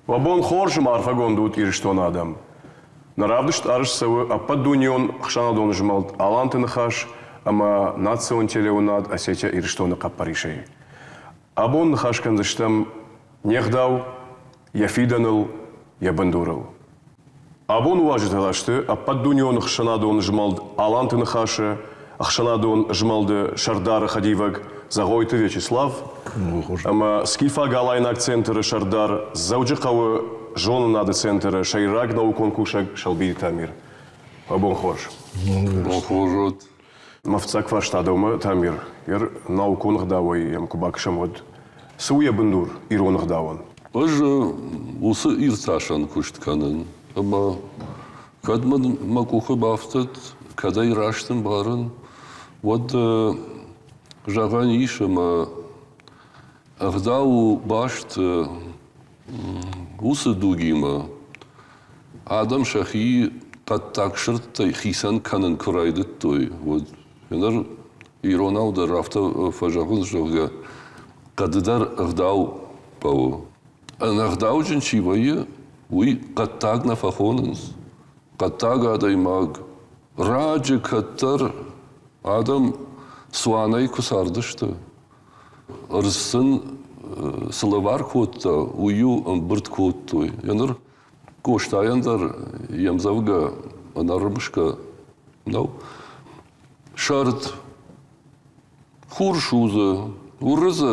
Уӕ бон хорз ӕмӕ арфӕгонд ут, Ирыстоны адӕм! Нӕ равдыст арӕзт цӕуы ӕппӕтдунеон ӕхсӕнадон змӕлд «Аланты Ныхас» ӕмӕ национ телеуынад «Осетия-Ирыстон-ы» хъӕппӕрисӕй. Абон ныхас кӕндзыстӕм не гъдау, йӕ фидӕныл, йӕ бындурыл. Абон уазджытӕ сты ӕппӕтдунеон ӕхсӕнадон змӕлд «Аланты Ныхас-ы» ӕхсӕнадон змӕлды сӕрдары хӕдивӕг Зӕгъойты Вячеслав ӕмӕ Скифаг-Алайнаг центры сӕрдар Дзӕуджыхъӕуы зонынады центры сӕйраг наукон кусӕг Сӕлбиты Тамир. Уӕ бон хорз. Бон хорз уӕд. Мӕ фыццаг фарста дӕумӕ, Тамир, ер наукон ӕгъдауӕй йӕм куы бакӕсӕм, уӕд цы у йӕ бындур ирон ӕгъдауӕн? Ӕз уыцы иртасӕн куыст кӕнын, ӕмӕ кӕд мын мӕ къухы бафтыд, кӕд ӕй раст ӕмбарын, уӕд зӕгъӕн ис, ӕмӕ ӕгъдау у баст уыцы дугимӕ, адӕм сӕхи хъӕддаг сырдтӕй хицӕн кӕнын куы райдыдтой, уӕд ныр иронау дӕр афтӕ фӕзӕгъынц, зӕгъгӕ, хъӕды дӕр ӕгъдау хъӕуы. Ӕнӕгъдауджын чи вӕййы, уый хъӕддаг нӕ фӕхонынц. Хъӕддаг адӕймаг раджы кӕддӕр адӕм цуанӕй куы цардысты, ӕрдз сын цы лӕвар кодта, уый-иу ӕмбырд кодтой. Ныр Къостайӕн дӕр йе мдзӕвгӕ ӕнӕрымысгӕ нӕу. Сӕрд хур судзы, уырыдзы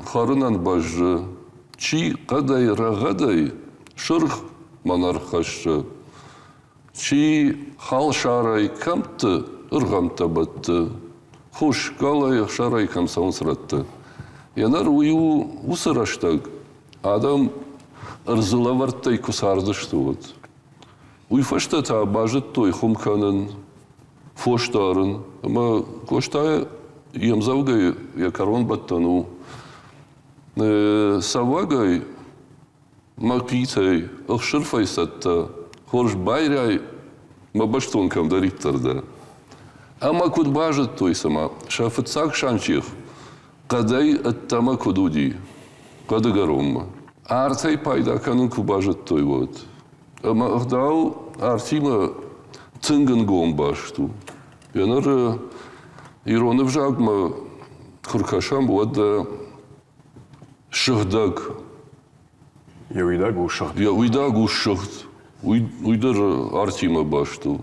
хӕрынӕн бӕззы, чи хъӕдӕй рӕгъӕдӕй сырх мӕнӕр хӕссы, чи халсарӕй кӕмтты ӕргъӕмттӕ бӕтты, хус галӕй ӕхсӕрӕй кӕм цӕуынц рӕтты. Еныр уый у уыцы рӕстӕг адӕм ӕрдзы лӕвӕрттӕй куы цардысты, уӕд. Уый фӕстӕ та базыдтой хуым кӕнын, фос дарын ӕмӕ Къостайы йе мдзӕвгӕйы йӕ кӕронбӕттӕн у цӕвӕгӕй мӕхъитӕй, ӕхсырфӕй цӕттӕ, хорз байрай мӕ бӕстон кӕмдӕриддӕр дӕ. Ӕмӕ куыд базыдтой, цыма сӕ фыццаг санчъех хъӕдӕй ӕддӕмӕ куыд уыди, хъӕдыгӕронмӕ. Артӕй пайда кӕнын куы базыдтой, уӕд. Ӕмӕ ӕгъдау артимӕ тынг ӕнгом баст у. Еныр ирон ӕвзагмӕ куы ркӕсӕм, уӕд сыгъдӕг. Йӕ уидаг у сыгъд. Йӕ уидаг у сыгъд. Уый дӕр артимӕ баст у.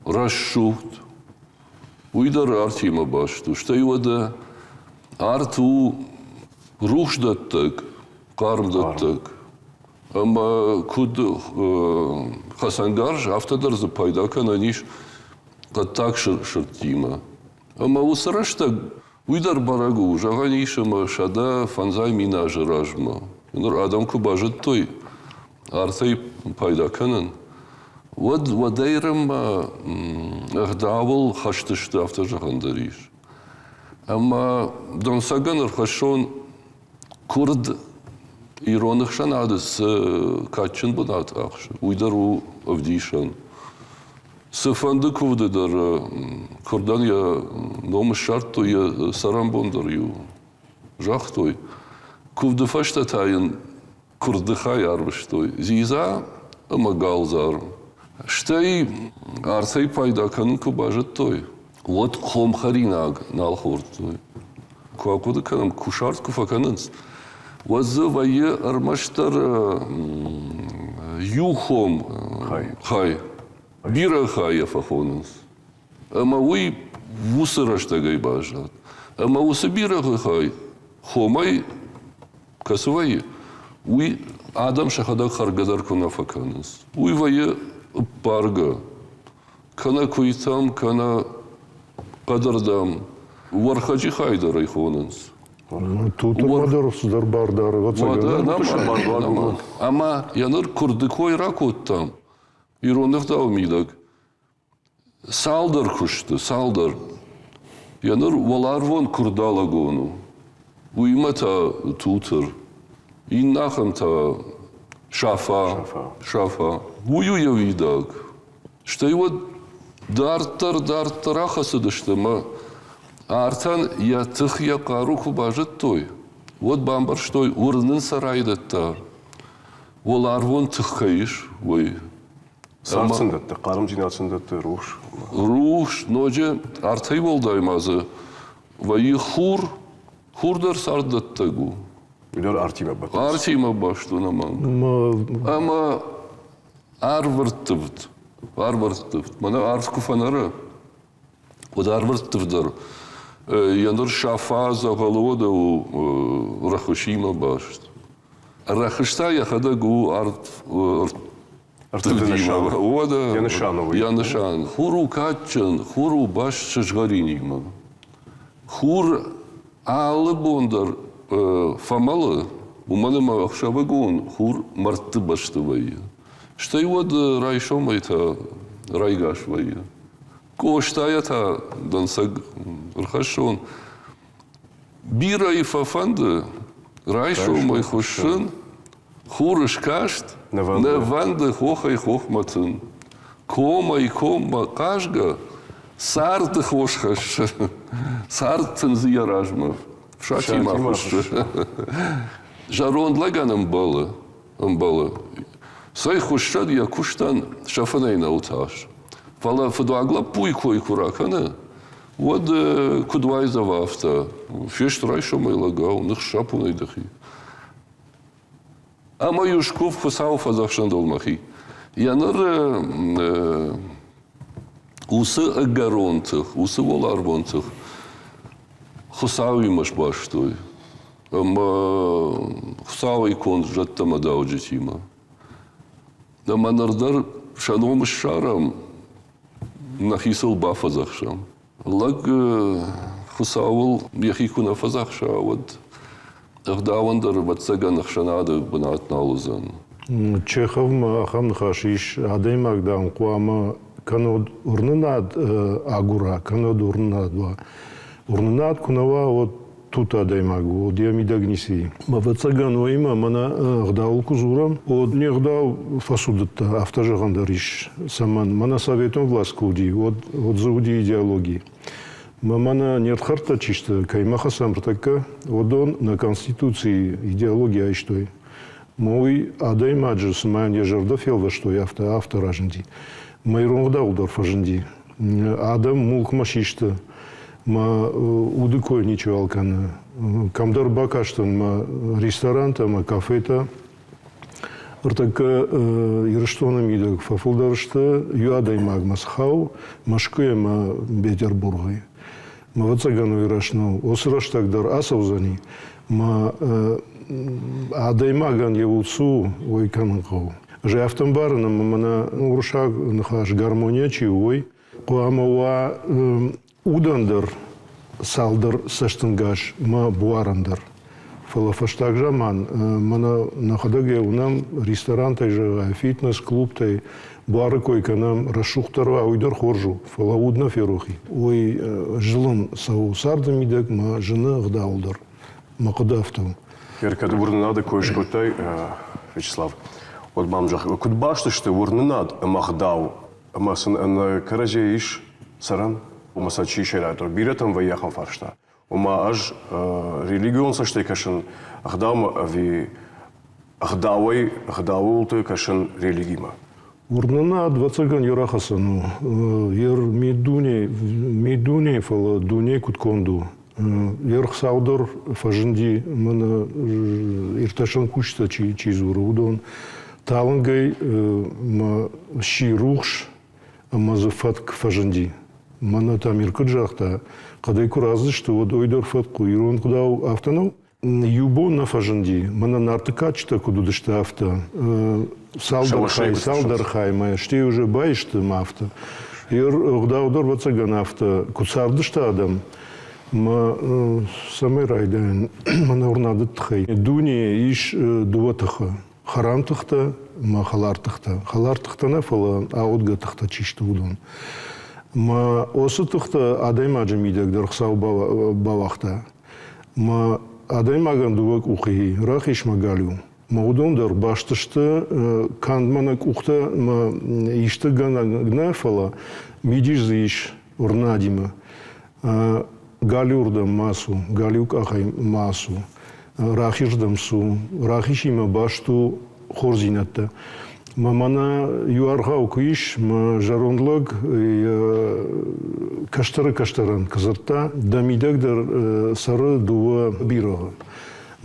Рӕсугъд. Уый дӕр артимӕ баст у. Стӕй уӕдӕ арт у рухсдӕттӕг, хъармдӕттӕг. Ӕмӕ куыд хӕцӕнгарз, афтӕ дӕр дзы пайда кӕнӕн ис хъӕддаг сырдтимӕ. Ӕмӕ уыцы рӕстӕг уый дӕр бӕрӕг у, зӕгъӕн ис, ӕмӕ 150 000 азы размӕ. Ныр адӕм куы базыдтой артӕй пайда кӕнын, уӕд уӕдӕй рӕммӕ ӕгъдауыл хӕст сты, афтӕ зӕгъӕн дӕр ис. Ӕмӕ дӕнцӕгӕн ӕрхӕссон куырд ирон ӕхсӕнады цы кадджын бынат ахсы, уый дӕр у ӕвдисӕн. Цыфӕнды куывды дӕр куырдӕн йӕ ном ссардтой, йӕ цӕрӕнбон дӕр-иу загътой. Куывды фӕстӕ та йын куырды хай арвыстой дзидза ӕмӕ галдзарм. Стӕй артӕй пайда кӕнын куы базыдтой, уӕд хомхӕринаг нал хордтой. Куы ахъуыды кӕнӕм, кусарт куы фӕкӕнынц, уӕд дзы вӕййы ӕрмӕстдӕр иу хом хай. Бирӕ хайӕ фӕхонынц. Ӕмӕ уый уыцы рӕстӕгӕй баззад. Ӕмӕ уыцы бирӕгъы хай хомӕй кӕцы вӕййы, уый адӕм сӕхӕдӕг хӕргӕ дӕр куы нӕ фӕкӕнынц. Уый вӕййы ӕппаргӕ. Кӕнӕ куыйтӕм, кӕнӕ хъӕдырдӕм. Уӕрхӕджы хай дӕр ӕй хонынц. Тутырмӕ дӕр цыдӕр бар дары, ӕвӕццӕгӕн. Ӕмӕ йӕ ныр куырды кой ракодтам ирон ӕгъдауы мидӕг. Цалдӕр куысты, цалдӕр. Йӕ ныр уӕларвон куырдалӕгон у. Уыимӕ та Тутыр. Иннӕ ахӕм та Сафа. Сафа. Уый у йӕ уидаг. Стӕй уӕд дарддӕр, дарддӕр ахӕцыдысты ӕмӕ артӕн йӕ тых, йӕ хъару куы базыдтой, уӕд бамбӕрстой, уырнын сӕ райдыдта. Уӕларвон тых кӕй ис, уый. Цард сын дӕтты, хъармдзинад сын дӕтты, рухс. Рухс, ноджы артӕй уӕлдай ма дзы вӕййы хур. Хур дӕр царддӕттӕг у. Уый дӕр артимӕ баст. Артимӕ баст у нӕмӕнг. Ӕмӕ арвӕрттывд, арвӕрттывд. Мӕнӕ арв куы фӕнӕры, уӕд арвӕрттывд дӕр йӕ ныр Сафа дзӕгъӕлы уӕдӕ у рӕхысимӕ баст. Рӕхыс та йӕхӕдӕг у Ӕрттывды нысан. Уӕдӕ йӕ нысан у. Йӕ нысан. Хур у кадджын, хур у баст сызгъӕринимӕ. Хур алы бон дӕр фӕмӕлы, уымӕн ӕмӕ ӕхсӕвыгон хур мӕрдты бӕсты вӕййы. Стӕй уӕд райсомӕй та райгас вӕййы. Къостайӕ та дӕнцӕг ӕрхӕссон. Бирӕйы фӕфӕнды райсомӕй хуыссын, хур скаст, нывӕнды хохӕй хохмӕ тын, комӕй коммӕ хъазгӕ, царды хос хӕссы, цард тындзы йӕ размӕ, Фсатимӕ хуыссы. Зӕронд лӕгӕн ӕмбӕлы, ӕмбӕлы. Цӕй хуыссӕд йӕ куыстӕн сӕфынӕй нӕу тас. Фӕлӕ фыдуаг лӕппуйы кой куы ракӕны, уӕд куыд уайдзӕф афтӕ, фест райсомӕй лӕгау, ныхсапонӕй дӕхи. Ӕмӕ-иу скув Хуыцауы фӕдзӕхсӕндыл мӕхи. Йӕ ныр уыцы ӕгӕрон тых, уыцы уӕларвон тых Хуыцауимӕ сбастой ӕмӕ Хуыцауӕй конд зӕдтӕ ӕмӕ дауджытимӕ. Ӕмӕ ныр дӕр сӕ ном ссарӕм, нӕхи сыл бафӕдзӕхсӕм. Лӕг Хуыцауыл йӕхи куы нӕ фӕдзӕхса, уӕд ӕгъдауӕн дӕр, ӕвӕццӕгӕн, ӕхсӕнады бынат нал уыдзӕн. Чеховмӕ ахӕм ныхас ис, адӕймаг, дам, хъуамӕ кӕнӕд уырнынад агура, кӕнӕд уырнынад уа. Уырнынад куы нӕ уа, уӕд тут адӕймаг у, уӕд йӕ мидӕг ницы и. Ӕвӕццӕгӕн, уыимӕ мӕнӕ ӕгъдауыл куы дзурӕм, уӕд не гъдау фӕцудыдта, афтӕ зӕгъӕн дӕр ис. Цӕмӕн? Мӕнӕ советон власть куы уыди, уӕд, уӕд дзы уыди идеологи. Мӕ мӕнӕ не рдхӕрдтӕ чи сты, кӕимӕ хӕцӕм ӕртӕккӕ, уыдон нӕ Конституцийы идеологи айстой. Мӕ уый адӕймаджы цыма йын йӕ зӕрдӕ фелвӕстой, афтӕ, афтӕ разынди. Мӕ ирон ӕгъдау дӕр фӕзынди. Адӕм мулкмӕ систы, мӕ уды кой ничиуал кӕны. Кӕмдӕр бакастӕн мӕ ресторантӕ ӕмӕ кафетӕ. Ӕртӕккӕ Ирыстоны мидӕг фӕфылдӕр сты иу адӕймагмӕ цы хауы, Мӕскуы ӕмӕ Петербургӕй. Ӕвӕццӕгӕн, уый раст нӕу. Уыцы рӕстӕг дӕр ацӕудзӕни, мӕ адӕймагӕн йӕ уд цы у, уый кӕнын хъӕуы. Ӕз афтӕ ӕмбарын, ӕмӕ мӕнӕ уырыссаг ныхас гармония чи у, уый хъуамӕ уа удӕн дӕр цалдӕр цӕстӕнгас мӕ буарӕн дӕр. Фӕлӕ фӕстаг заман мӕнӕ нӕхӕдӕг йӕ уынӕм ресторантӕй зӕгъай, фитнес-клубтӕй буары кой кӕнӕм, рӕсугъддӕр уа, уый дӕр хорз у, фӕлӕ уд нӕ ферох и. Уый зылын цӕуы царды мидӕг мӕ зыны ӕгъдауыл дӕр. Мӕ хъуыды афтӕ у. Кӕд уырнынады кой скодтай, Вячеслав, уӕд мӕм зӕгъ, куыд баст сты уырнынад ӕмӕ ӕгъдау ӕмӕ сын ӕнӕ кӕрӕдзийӕ ис цӕрӕн? Ома сӕ чи сӕйрагдӕр? Бирӕтӕм вӕййы ахӕм фарста. Ома ӕз религион цӕстӕй кӕсын ӕгъдаумӕ ӕви ӕгъдауӕй ӕгъдауылты кӕсын религимӕ? Уырнынад, ӕвӕццӕгӕн, йӕ рахӕцӕн у. Йе миддуне, миддуне, фӕлӕ дуне куыд конд у. Йе рхцау дӕр фӕзынди мӕнӕ иртасӕн кусджытӕ чи, чи дзуры, уыдон. Талынгӕй мӕ сси рухс ӕмӕ дзы фӕтк фӕзынди. Мӕнӕ Тамир куыд загъта, хъӕдӕй куы раздзысты, уӕд уый дӕр фӕтк у. Ирон ӕгъдау афтӕ нӕу? Иу бон нӕ фӕзынди, мӕнӕ Нарты кадджытӕ куыд уыдысты, афтӕ. Цалдӕр хай, цалдӕр хаймӕ, стӕй уже баисты ӕмӕ афтӕ. Ӕгъдау дӕр, ӕвӕццӕгӕн, афтӕ куы цардысты адӕм, мӕ цӕмӕй райдайын, мӕнӕ уырнады тыххӕй. Дунейы ис дыууӕ тыхы. Хӕрам тыхтӕ ӕмӕ хӕлар тыхтӕ. Хӕлар тыхтӕ нӕ, фӕлӕ аудгӕ тыхтӕ чи сты, уыдон. Мӕ уыцы тыхтӕ адӕймаджы мидӕг дӕр Хуыцау бауагъта. Мӕ адӕймагӕн дыууӕ къухы и, рахиз мӕ галиу. Мӕ уыдон дӕр баст сты канд мӕнӕ къухтӕ мӕ исты гӕнӕг нӕ, фӕлӕ мидис дзы ис уырнадимӕ. Галиуырдӕм ма цу, галиу къахӕй ма ацу, рахизырдӕм цу. Рахисимӕ баст у. хорздзинӕдтӕ. Мӕ мӕнӕ иу аргъау куы ис, мӕ зӕронд лӕг кӕстӕры кӕстӕрӕн куы дзырдта, дӕ мидӕг дӕр цӕры дыууӕ бирӕгъы.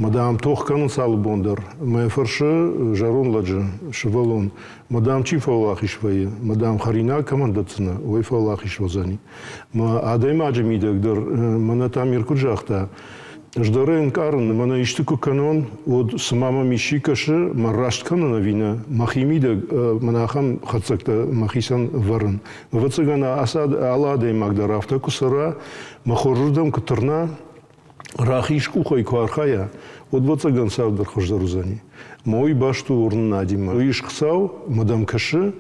Мӕ дам тох кӕнынц алы бон дӕр. Мӕ фӕрсы зӕронд лӕджы сывӕллон, мӕ дам чи фӕуӕлахиз вӕййы, мӕ дам хӕринаг кӕмӕн дӕтдзынӕ, уый фӕуӕлахиз уыдзӕни. Мӕ адӕймаджы мидӕг дӕр мӕнӕ Тамир куыд загъта, ӕз дӕр ӕй ӕнкъарын, мӕнӕ исты куы кӕнон, уӕд цыма мӕм исчи кӕсы, мӕ раст кӕнын ӕви нӕ, мӕхи мидӕг мӕнӕ ахӕм хатдзӕгтӕ мӕхицӕн вӕрын. Ӕвӕццӕгӕн, ацы алы адӕймаг дӕр афтӕ куы цӕра, мӕ хорзырдӕм куы тырна, рахиз къухӕй куы архайа, уӕд ӕвӕццӕгӕн цавдӕр хуыздӕр уыдзӕни. Мӕ уый баст у уырнынадимӕ. Уый ис Хуыцау, мӕ дӕм кӕсы,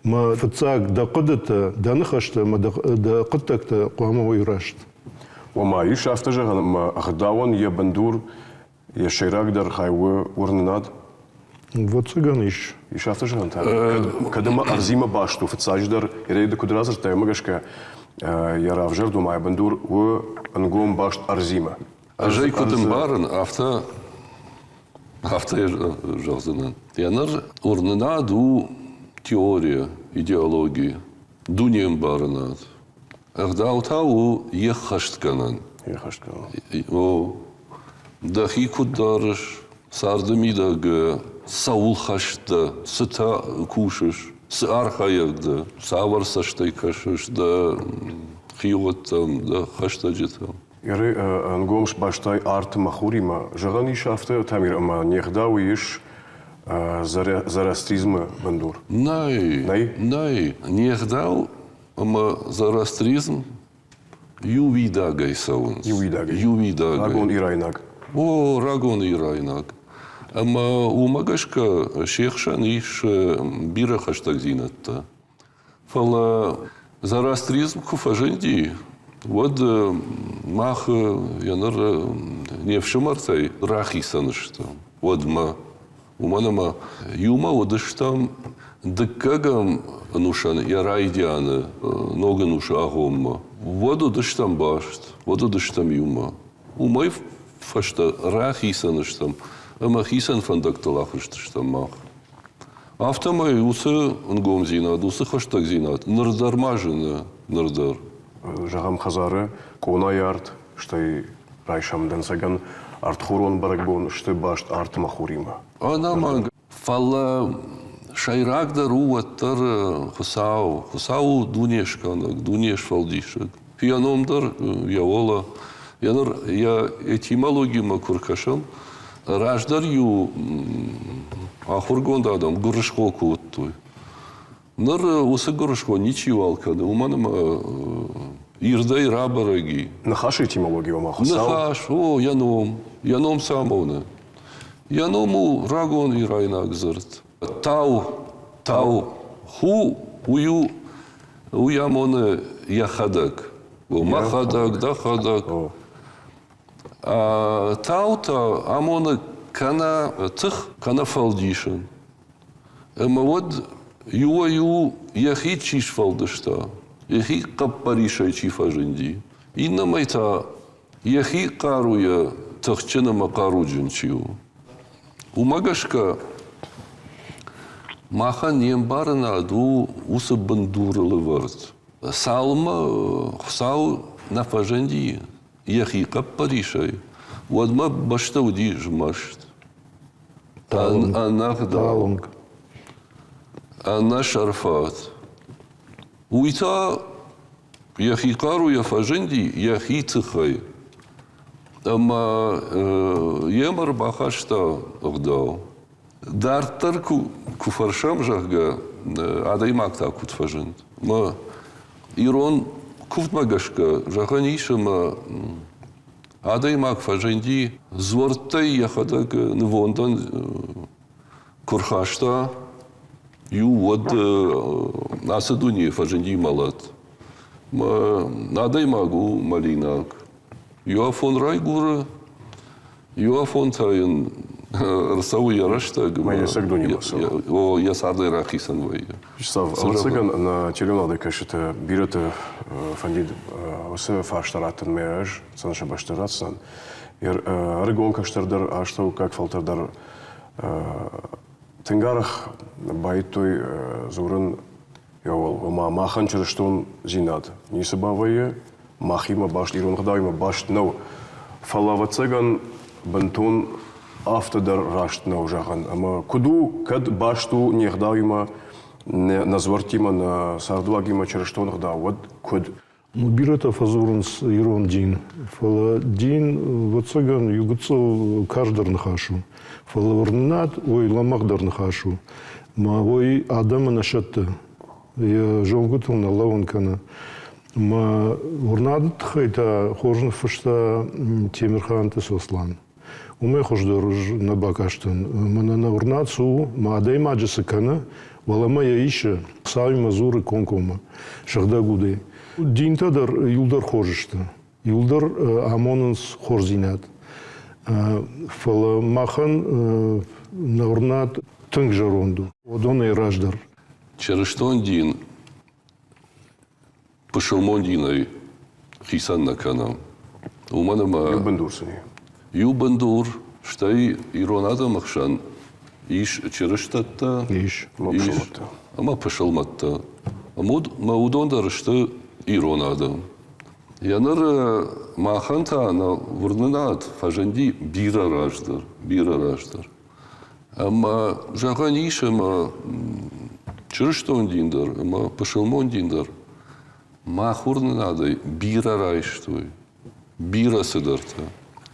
мӕ фыццаг дӕ хъуыдытӕ, дӕ ныхӕстӕ ӕмӕ дӕ хъуыддӕгтӕ хъуамӕ уой раст. Ома ис афтӕ зӕгъӕн, ӕмӕ ӕгъдауӕн йӕ бындур, йӕ сӕйрагдӕр хай у уырнынад? Ӕвӕццӕгӕн ис. Ис афтӕ зӕгъӕн та? Кӕд ӕмӕ ӕрдзимӕ баст у, фыццаджыдӕр, Ирӕйы куыд радзырдтай, уымӕ гӕсгӕ йӕ равзӕрд, ома йӕ бындур у ӕнгом баст ӕрдзимӕ. Ӕз ӕй куыд ӕмбарын, афтӕ афтӕ зӕгъдзынӕн. Йӕ ныр уырнынад у теория, идеологи, дунеӕмбарынад. Ӕгъдау та у йе ххӕстгӕнӕн. Йе ххӕстгӕнӕн. О, дӕхи куыд дарыс, царды мидӕг цӕуыл хӕст дӕ, цытӕ кусыс, цы архайӕг дӕ, цавӕр цӕстӕй кӕсыс дӕ хиуӕттӕм, дӕ хӕстӕджытӕм. Иры ӕнгом сбастай арт ӕмӕ хуримӕ. Зӕгъӕн ис афтӕ, Тамир, ӕмӕ не гъдауы ис зороастризмы бындур? Нӕй. Нӕй? Нӕй. Не гъдау ӕмӕ зороастризм иу уидагӕй цӕуынц. Иу уидагӕй? Иу уидагӕй. Рагон ирайнаг. О, рагон ирайнаг. Ӕмӕ уымӕ гӕсгӕ се хсӕн ис бирӕ хӕстӕгдзинӕдтӕ. Фӕлӕ зороастризм куы фӕзынди, уӕд мах йӕ ныр не фсымӕртӕй рахицӕн стӕм уӕдмӕ. Уымӕн ӕмӕ иумӕ уыдыстӕм дыккӕгӕм ӕнусӕн йӕ райдианы, ног ӕнусы агъоммӕ. Уӕд уыдыстӕм баст, уӕд уыдыстӕм иумӕ. Уымӕй фӕстӕ рахицӕн стӕм ӕмӕ хицӕн фӕндӕгтыл ахызтыстӕм мах. Афтӕмӕй уыцы ӕнгомдзинад, уыцы хӕстӕгдзинад ныр дӕр ма зыны, ныр дӕр. Зӕгъӕм, хӕдзары къонайы арт, стӕй райсӕм дӕнцӕгӕн ӕртхурон бӕрӕгбон сты баст арт ӕмӕ хуримӕ. Ӕнӕмӕнг. Фӕлӕ сӕйрагдӕр у уӕддӕр Хуыцау. Хуыцау у дунескӕнӕг, дунесфӕлдисӕг. Йӕ ном дӕр йӕ уӕлӕ. Йӕ ныр йӕ этимологимӕ куы ркӕсӕм, раздӕр-иу ахуыргонд адӕм гуырысхо кодтой. Ныр уыцы гуырысхо ничиуал кӕны, уымӕн ӕмӕ ирдӕй рабӕрӕг и. Ныхасы этимологи ома Хуыцау? Ныхас, о, йӕ ном. Йӕ ном цы амоны? Йӕ ном у рагон ирайнаг дзырд. Тау, тау, ху, уый у, уый амоны йӕхӕдӕг. Мӕхӕдӕг, дӕхӕдӕг. Тау та амоны кӕнӕ тых, кӕнӕ фӕлдисын. Ӕмӕ уӕд иуӕй-иу йӕхи чи сфӕлдыста, йӕхи хъӕппӕрисӕй чи фӕзынди, иннӕмӕй та йӕхи хъаруйӕ тыхджын ӕмӕ хъаруджын чи у. Уымӕ гӕсгӕ махӕн не мбарынад у уыцы бындурыл ӕвӕрд. Цалынмӕ Хуыцау нӕ фӕзынди йӕхи хъӕппӕрисӕй, уӕдмӕ бӕстӕ уыди змӕст. Ӕнӕгъдау, ӕнӕсӕрфат. Уый та йӕхи хъаруйӕ фӕзынди йӕхи тыхӕй ӕмӕ йӕм ӕрбахаста ӕгъдау. Дарддӕр куы фӕрсӕм, зӕгъгӕ, адӕймаг та куыд фӕзынд? Мӕ ирон куывдмӕ гӕсгӕ зӕгъӕн ис, ӕмӕ адӕймаг фӕзынди дзуӕрттӕй йӕхӕдӕг нывондӕн куы рхаста, иу уӕд ацы дунейы фӕзынди мӕлӕт. Адӕймаг у мӕлинаг. Иу афон райгуыры, иу афон та йын ӕрцӕуы йӕ рӕстӕг. Мӕ йе цӕг дунемӕ цӕуы. О, йӕ цардӕй рахицӕн вӕййы. Вячеслав, ӕвӕццӕгӕн, нӕ теленады кӕсджытӕ бирӕты фӕндид уыцы фарста раттынмӕ ӕз сӕ сӕ бӕсты ратдзынӕн. Ӕрыгон кӕстӕр дӕр, астӕуккаг фӕлтӕр дӕр. Тынг арӕх байдтой дзурын иуыл, ома махӕн чырыстондзинад ницы бавӕййы, махимӕ баст, ирон ӕгъдауимӕ баст нӕу. Фӕлӕ, ӕвӕццӕгӕн, бынтон афтӕ дӕр раст нӕу зӕгъӕн. Ӕмӕ куыд у, кӕд баст у не гъдауимӕ, нӕ дзуӕрттимӕ, нӕ цардуагимӕ чырыстон ӕгъдау, уӕд куыд? Ну, бирӕтӕ фӕдзурынц ирон дин, фӕлӕ дин, ӕвӕццӕгӕн, иу гыццыл карздӕр ныхас у. Фӕлӕ уырнынад уый лӕмӕгъдӕр ныхас у. Ма уый адӕмы нӕ сӕтты, йӕ зонгуытыл нӕ лӕууын кӕны. Мӕ уырнады тыххӕй та хорз ныффыста Темирханты Сослан. Уымӕй хуыздӕр ӕз нӕ бакастӕн. Мӕнӕ нӕ уырнад цы у, мӕ адӕймаджы цы кӕны, уӕлӕмӕ йӕ исы, Хуыцауимӕ дзуры комкоммӕ, сыгъдӕг удӕй. Динтӕ дӕр иуылдӕр хорз сты, иуылдӕр амонынц хорздзинад. Фӕлӕ махӕн нӕ уырнад тынг зӕронд у, уыдонӕй раздӕр. Чырыстон дин пысылмон динӕй хицӕн нӕ кӕнӕм. Уымӕн ӕмӕ иу бындур сын и. Иу бындур, стӕй ирон адӕмы хсӕн ис чырыстӕттӕ, ис ӕмӕ пысылмӕттӕ. Ӕмӕ уыдон дӕр сты ирон адӕм. Йӕ ныр махӕн та нӕ уырнынад фӕзынди бирӕ раздӕр, бирӕ раздӕр. Ӕмӕ зӕгъӕн ис, ӕмӕ чырыстон дин дӕр ӕмӕ пысылмон дин дӕр мах уырнынадӕй бирӕ райстой, бирӕ цыдӕртӕ.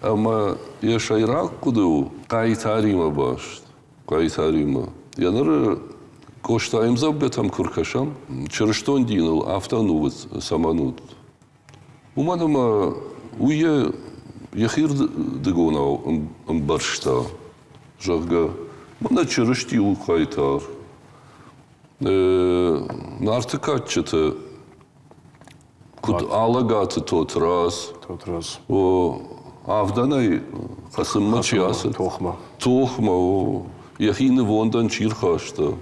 Ӕмӕ йӕ сӕйраг хъуыды у хъайтаримӕ баст, хъайтаримӕ. Йӕ ныр Къостайы ӕмдзӕвгӕтӕм куы ркӕсӕм, чырыстон диныл афтӕ ӕнувыд цӕмӕн уыд? Уымӕн ӕмӕ уый йӕхирдыгонау ӕмбӕрста, зӕгъгӕ, мӕнӕ Чырысти у хъайтар. Нарты кадджыты куыд Алӕгаты Тотрадз, Тотрадз. О, авдӕнӕй хӕцынмӕ чи ацыд, тохмӕ. Тохмӕ, о, йӕхи нывондӕн чи рхаста.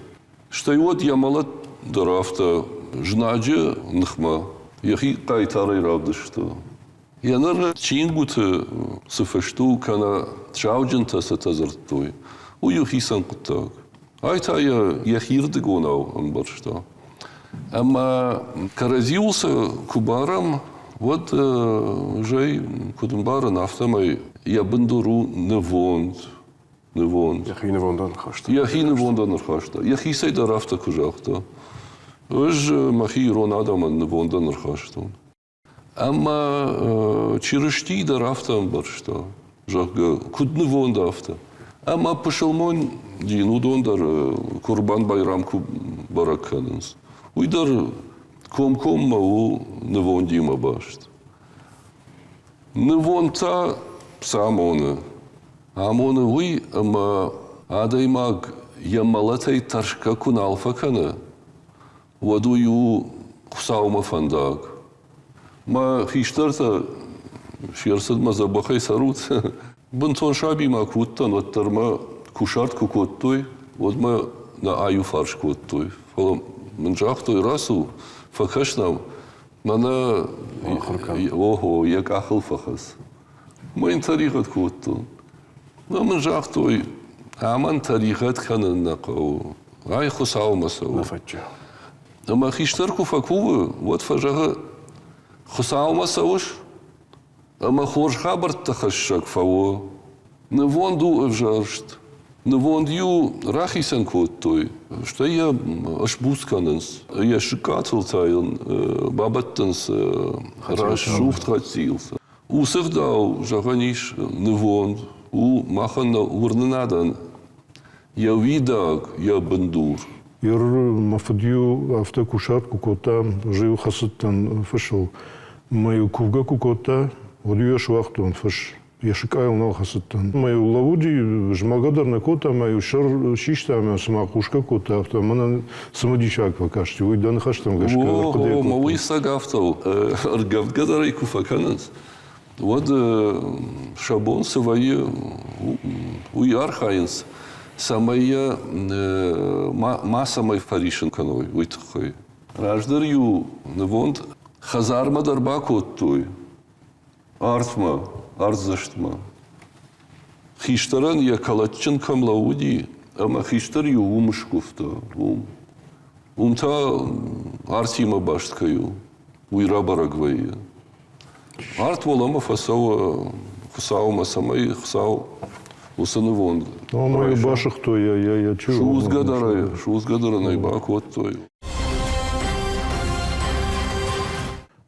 Стӕй уӕд йӕ мӕлӕт дӕр афтӕ знаджы ныхмӕ йӕхи хъайтарӕй равдыста. Йӕ ныр чингуыты цы фыст у, кӕнӕ сауджынтӕ цытӕ дзырдтой, уый у хицӕн хъуыддаг. Ай та йӕ йӕхирдыгонау ӕмбӕрста. Ӕмӕ кӕрӕдзиуыл сӕ куы барӕм, уӕд зӕй, куыд ӕмбарын, афтӕмӕй йӕ бындур у нывонд, нывонд. Йӕхи нывондӕн ӕрхаста. Йӕхи нывондӕн ӕрхаста. Йӕхицӕй дӕр афтӕ куы загъта. Ӕз мӕхи ирон адӕмӕн нывондӕн ӕрхастон. Ӕмӕ Чырысти дӕр афтӕ ӕмбӕрста, зӕгъгӕ, куыд нывонд, афтӕ. Ӕмӕ пысылмон дин уыдон дӕр Курбан-Байрам куы бӕрӕг кӕнынц, уый дӕр комкоммӕ у нывондимӕ баст. Нывонд та цы амоны? Амоны уый, ӕмӕ адӕймаг йӕ мӕлӕтӕй тӕрсгӕ куы нал фӕкӕны, уӕд уый у Хуыцаумӕ фӕндаг. Мӕ хистӕртӕ се рцыдмӕ дзӕбӕхӕй цӕрут. Бынтон сабимӕ куы уыдтӕн, уӕддӕр мӕ кусарт куы кодтой, уӕд мӕ нӕ аиуфарс кодтой. Фӕлӕ мын загътой, рацу, фӕкӕс нӕм, мӕнӕ охо, йӕ къахыл фӕхӕц. Мӕ йын тӕригъӕд кодтон. Нӕ мын загътой, амӕн тӕригъӕд кӕнын нӕ хъӕуы. Ай Хуыцаумӕ цӕуы. Нӕ фӕччы. Ӕмӕ хистӕр куы фӕкувы, уӕд фӕзӕгъы, Хуыцаумӕ цӕуыс? Ӕмӕ хорз хабӕрттӕ хӕссӕг фӕуы. Нывонд у ӕвзӕрст. Нывонд-иу рахицӕн кодтой, стӕй йӕ сбуц кӕнынц. Йӕ сыкъатыл та йын бабӕттынц рӕсугъд хӕцъилтӕ. Уыцы гъдау, зӕгъӕн ис, нывонд у махӕн нӕ уырнынадӕн йӕ уидаг, йӕ бындур. Ер мӕ фыд-иу афтӕ кусарт куы кодта, ӕз-иу хӕцыдтӕн фысыл. Мӕ-иу кувгӕ куы кодта, уӕд-иу йӕ суагътон фыс. Йӕ сыкъайыл нал хӕцыдтӕн. Мӕ-иу лӕууыди, змӕлгӕ дӕр нӕ кодта, мӕ-иу сӕр систа ӕмӕ цыма хъусгӕ кодта, афтӕ мӕнӕн цымыдисаг фӕкасти. Уый дӕ ныхӕстӕм гӕсгӕ ӕрхъуыды кодтон. Мӕ уый цӕг афтӕ у. Ӕргӕвдгӕ дӕр ӕй куы фӕкӕнынц, уӕд сӕ бон цы вӕййы, уый архайынц, цӕмӕй йӕ ма цӕмӕй фӕрисын кӕной, уый тыххӕй. Раздӕр-иу нывонд хӕдзармӕ дӕр бакодтой, артмӕ, артдзӕстмӕ. Хистӕрӕн йӕ кӕлӕтджын кӕм лӕууыди, Ӕмӕ хистӕр-иу уым скуывта, уым. Уым та артимӕ баст кӕй у, уый рабӕрӕг вӕййы. Арт уӕлӕмӕ фӕцӕуы Хуыцаумӕ, цӕмӕй Хуыцау уыцы нывонд Омӕ басыгътой йӕ чызг. Судзгӕ дӕр ӕй, судзгӕ дӕр ын ӕй бакодтой.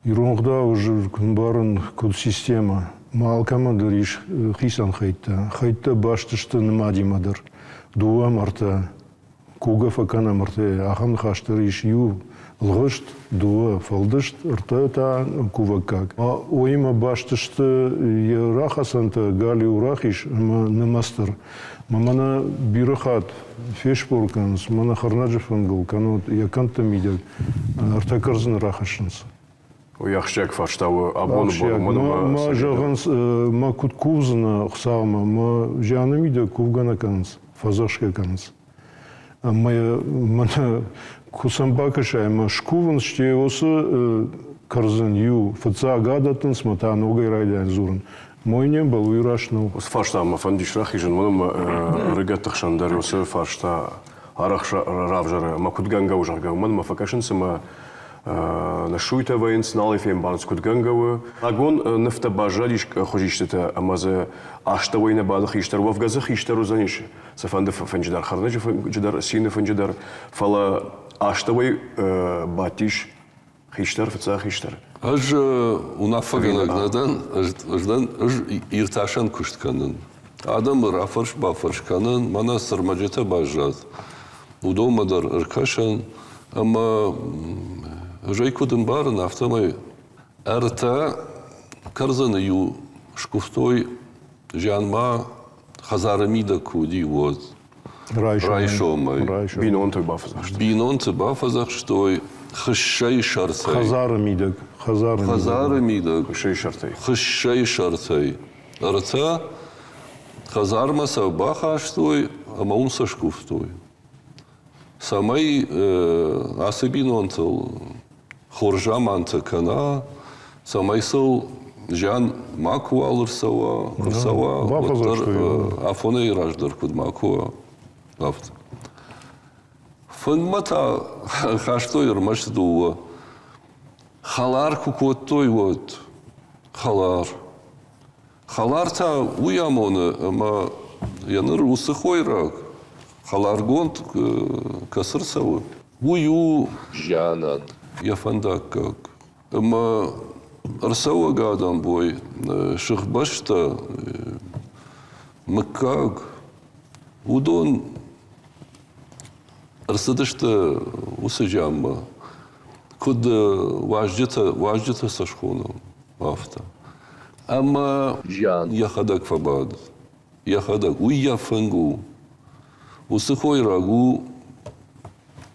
Ирон ӕгъдау ӕмбарын куыд системӕ. Ма алкӕмӕн дӕр ис хицӕн хӕйттӕ. Хӕйттӕ баст сты нымадимӕ дӕр. Дыууӕ ӕмӕ ӕртӕ. Кугӕ фӕкӕнӕм ӕртӕ. Ахӕм ныхас дӕр ис. Иу лгъыст, дыууӕ фӕлдыст, ӕртӕ та кувӕггаг. Уыимӕ баст сты йӕ рахӕцӕнтӕ галиу рахиз ӕмӕ нымӕц дӕр. Мӕнӕ бирӕ хатт феспор кӕнынц, мӕнӕ хӕрнӕджы фынгыл кӕнӕ йӕ кӕндты мидӕг ӕртӕ кӕрдзыны рахӕссынц. Уый ахсджиаг фарста у абоны бон. Мӕ зӕгъынц, мӕ куыд кувдзынӕ Хуыцаумӕ, мӕ зианы мидӕг кувгӕ нӕ кӕнынц, фӕдзӕхсгӕ кӕнынц. Ӕмӕ мӕнӕ куы сӕм бакӕсай ӕмӕ скувынц, стӕй уыцы кӕрдзын иу фыццаг адӕттынц мӕ та ногӕй райдайын дзурын. Мой не мбал, уый раст нӕу. Уыцы фарста мӕ фӕндис рахизын, уымӕн ӕмӕ ӕрыгӕтты хсӕн дӕр уыцы фарста арӕх равзӕры ӕмӕ куыд гӕнгӕ у, зӕгъгӕ, уымӕн ӕмӕ фӕкӕсынц ӕмӕ ныссуйтӕ вӕййынц, нал ӕй фембарынц, куыд гӕнгӕ у. Рагон нывтӕ баззадис хуызистытӕ ӕмӕ дзы астӕуӕй нӕ бады хистӕр. Уӕвгӕ дзы хистӕр уыдзӕнис цыфӕнды фынджы дӕр, хӕрнӕджы фынджы дӕр, цины фынджы дӕр, фӕлӕ астӕуӕй бадтис хистӕр, фыццаг хистӕр. Ӕз уынаффӕгӕнӕг нӕ дӕн, ӕз дӕн, ӕз иртасӕн куыст кӕнын. Адӕмы рафӕрс-бафӕрс кӕнын, мӕнӕ цы рмӕджытӕ баззад, уыдонмӕ дӕр ӕркӕсын ӕмӕ ӕз ӕй куыд ӕмбарын, афтӕмӕй ӕртӕ кӕрдзыны иу скуывтой зианмӕ хӕдзары мидӕг куы уыди, уӕд. Райсомӕй. Бинонты бафӕдзӕхстой. Бинонты бафӕдзӕхстой хыссӕйы сӕртӕй. Хӕдзары мидӕг. Хӕдзары мидӕг. Хыссӕйы сӕртӕй. Хыссӕйы сӕртӕй. Ӕртӕ хӕдзармӕ сӕ бахастой ӕмӕ уым сӕ скуывтой. Цӕмӕй ацы бинонтыл хорз замантӕ кӕна, цӕмӕй сыл зиан макуал ӕрцӕуа, ӕрцӕуа, уӕддӕр афонӕй раздӕр куыд макуы уа, афтӕ. Фынгмӕ та хастой ӕрмӕст дыууӕ. Хӕлар куы кодтой, уӕд хӕлар. Хӕлар та уый амоны, ӕмӕ йӕ ныр уыцы хойраг хӕларгонд кӕцы рцӕуы, уый у зианӕн йӕ фӕндаггаг. Ӕмӕ ӕрцӕуӕг адӕм бой сыхбӕстӕ, мыггаг, уыдон ӕрцыдысты уыцы зианмӕ, куыд уазджытӕ, уазджытӕ сӕ схонӕм, афтӕ. Ӕмӕ зиан йӕхӕдӕг фӕбады, йӕхӕдӕг, уый йӕ фынг у. Уыцы хойраг у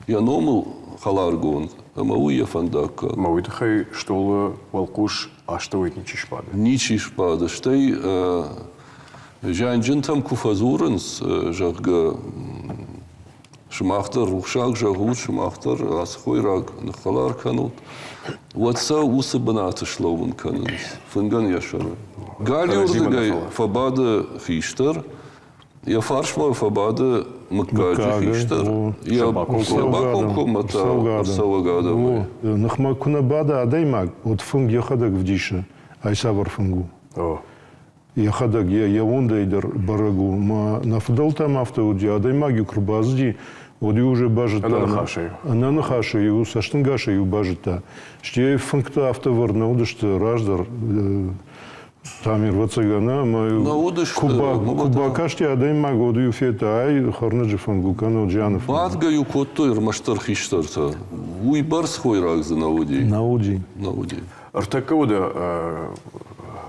йӕ номыл хӕларгонд ӕмӕ уый йӕ фӕндаггаг. Ӕмӕ уый тыххӕй стъолы уӕлхъус астӕуӕй ничи сбады? Ничи сбады. Стӕй зианджынтӕм куы фӕдзурынц, зӕгъгӕ, сымах дӕр рухсаг зӕгъут, сымах дӕр ацы хойраг ныххӕлар кӕнут, уӕд сӕ уыцы бынаты слӕууын кӕнынц фынгӕн йӕ сӕры. Галиуырдыгӕй фӕбады хистӕр, йӕ фарсмӕ фӕбады мыггаджы хистӕр, йӕ бакомкоммӕ та ӕрцӕуӕг адӕмӕй. Ныхмӕ куы нӕ бада адӕймаг, уӕд фынг йӕхӕдӕг вдисы, ай цавӕр фынг у. Йӕхӕдӕг йӕ уондӕй дӕр бӕрӕг у. Мӕ нӕ фыдӕлтӕм афтӕ уыди, адӕймаг-иу куы рбацыди, уӕд-иу уже базыдта. Ӕнӕныхасӕй. Ӕнӕныхасӕй-иу, цӕстӕнгасӕй-иу базыдта. Стӕй фынгтӕ афтӕ вӕрд нӕ уыдысты раздӕр. Тамир, ӕвӕццӕгӕн, ӕмӕ куы бакасти адӕймаг, уӕд-иу федта, ай хӕрнӕджы фынг у, кӕнӕ зианы фынг. Бадгӕ-иу кодтой ӕрмӕстдӕр хистӕртӕ. Уый бӕрц хойраг дзы нӕ уыди. Нӕ уыди. Нӕ уыди. Ӕртӕккӕ уыд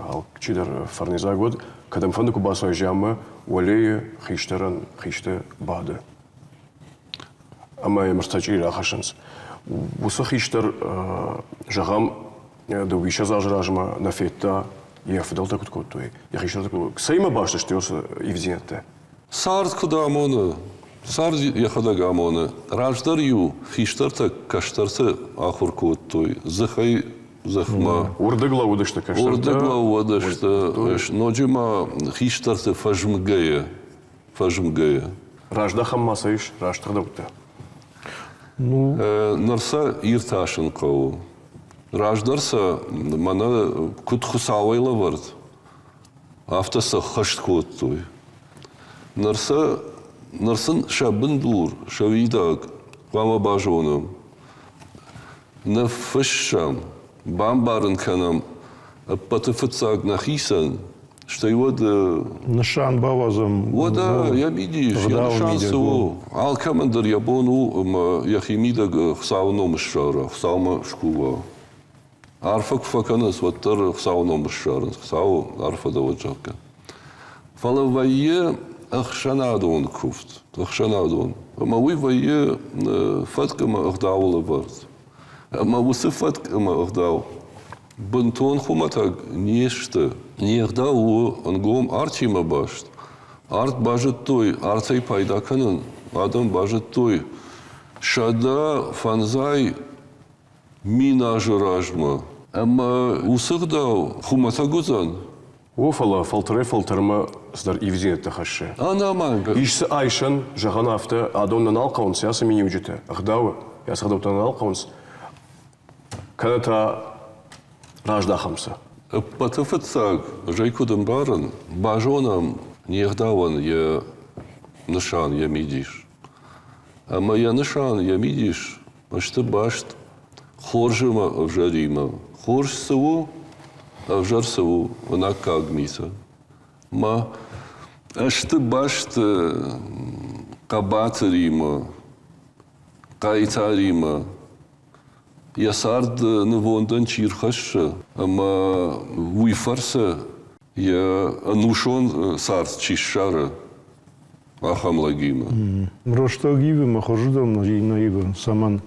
алчидӕр фӕрнидзаг уыд, кӕдӕмфӕнды куы бацӕуай зианмӕ, уӕлейы хистӕрӕн хисты бады. Ӕмӕ йӕм ӕртӕ рахӕссынц. Уыцы хистӕр, зӕгъӕм, дыууиссӕдз азы размӕ нӕ федта, йӕ фыдӕлтӕ куыд кодтой, йӕ хистӕртӕ куыд Цӕимӕ баст сты уыцы ивддзинӕдтӕ? Цард куыд амоны, цард йӕхӕдӕг амоны. Раздӕр-иу хистӕртӕ кӕстӕрты ахуыр кодтой дзыхӕй дзыхмӕ. Уырдыг лӕууыдысты кӕстӕртӕ? Уырдыг лӕууыдысты, ноджы ма хистӕрты фӕзмгӕйӕ, фӕзмгӕйӕ. Раздахӕм ма сӕ ис раст ӕгъдӕуттӕ? Ну, Ныр сӕ иртасын хъӕуы. Раздӕр сӕ мӕнӕ куыд Хуыцауӕй лӕвӕрд, афтӕ сӕ ххӕст кодтой. Ныр сӕ ныр сын сӕ бындур, сӕ уидаг хъуамӕ базонӕм. Ныффыссӕм, бамбарын кӕнӕм ӕппӕты фыццаг нӕхицӕн, стӕй уӕд Нысан бауадзӕм. Уӕдӕ йӕ мидис, йӕ нысан цы у? Алкӕмӕн дӕр йӕ бон у ӕмӕ йӕхи мидӕг Хуыцауы ном ссара, Хуыцаумӕ скува. Арфӕ куы фӕкӕнынц, уӕддӕр Хуыцауы ном ссарынц, Хуыцауы арфӕ дӕ уӕд, зӕгъгӕ. Фӕлӕ вӕййы ӕхсӕнадон куывд, ӕхсӕнадон. Ӕмӕ уый вӕййы фӕтк ӕмӕ ӕгъдауыл ӕвӕрд. Ӕмӕ уыцы фӕтк ӕмӕ ӕгъдау бынтон хуымӕтӕг не сты. Не гъдау у ӕнгом артимӕ баст. Арт базыдтой артӕй пайда кӕнын, адӕм базыдтой 150 000 азы размӕ. Ӕмӕ уыцы ӕгъдау хуымӕтӕг уыдзӕн? О, фӕлӕ фӕлтӕрӕй-фӕлтӕрмӕ цыдӕр ивдзинӕдтӕ хӕссы. Ӕнӕмӕнг. Ис дзы айсӕн, зӕгъӕн афтӕ, адон нӕ нал хъӕуынц ацы миниуджытӕ, ӕгъдауы, йӕ ӕгъдӕуттӕ нӕ нал хъӕуынц, кӕнӕ та раздахӕм сӕ. Ӕппӕты фыццаг, ӕз ӕй куыд ӕмбарын, базонӕм не гъдауӕн йӕ нысан, йӕ мидис. Ӕмӕ йӕ нысан, йӕ мидис сты баст хорз ӕмӕ ӕвзӕримӕ. Хорз цы у, ӕвзӕр цы у, ӕнаккаг митӕ. Ма сты баст хъӕбатыримӕ, хъайтаримӕ, йӕ цард нывондӕн чи рхӕссы ӕмӕ уый фӕрцы йӕ ӕнусон цард чи ссары, ахӕм лӕгимӕ. Рӕстӕг ивы мӕ хорзырдӕм нӕ ивы. Цӕмӕн?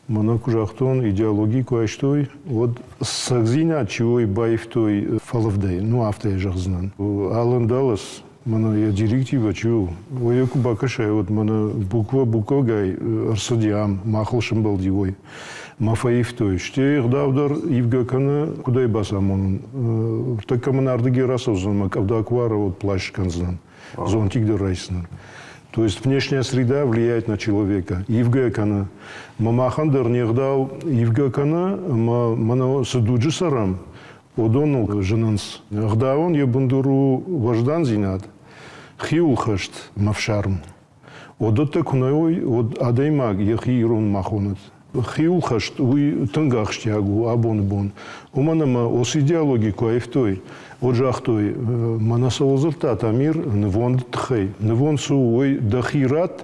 Мӕнӕ куы загътон, идеологи куы айстой, уӕд цӕгдзинад чи уой баивтой фӕлывдӕй, ну афтӕ йӕ зӕгъдзынӕн. Алан Даллас, мӕнӕ йӕ директивӕ чи у, уый куы бакӕсай, уӕд мӕнӕ буквӕ буквӕгай ӕрцыди ам, махыл сымбӕлди уой. Мӕ фӕивтой. Стӕй ӕгъдау дӕр ивгӕ кӕны, куыд ӕй бацамонын. Тӕккӕ мын ардыгӕй рацӕудзӕн, мӕ къӕвда куы уара, уӕд плащ скӕндзынӕн. Зонтик дӕр райсынӕн. То есть внешняя среда влияет на человека. Ивгӕ кӕны. Мӕ махӕн дӕр не гъдау ивгӕ кӕны, ӕмӕ мӕнӕ цы дуджы цӕрӕм, уыдоныл зынынц. Ӕгъдауӕн йӕ бындур у уӕздандзинад, хиуылхӕст ӕмӕ фсарм. Уыдӕттӕ куы нӕ уой, уӕд адӕймаг йӕхи ирон ма хонӕд. Хиуылхӕст уый тынг ахсджиаг у абоны бон. Уымӕн ӕмӕ уыцы идеологи куы аивтой, уӕд загътой, мӕнӕ цӕуыл дзырдта Тамир нывонды тыххӕй. Нывонд цы у, уый дӕхи ратт,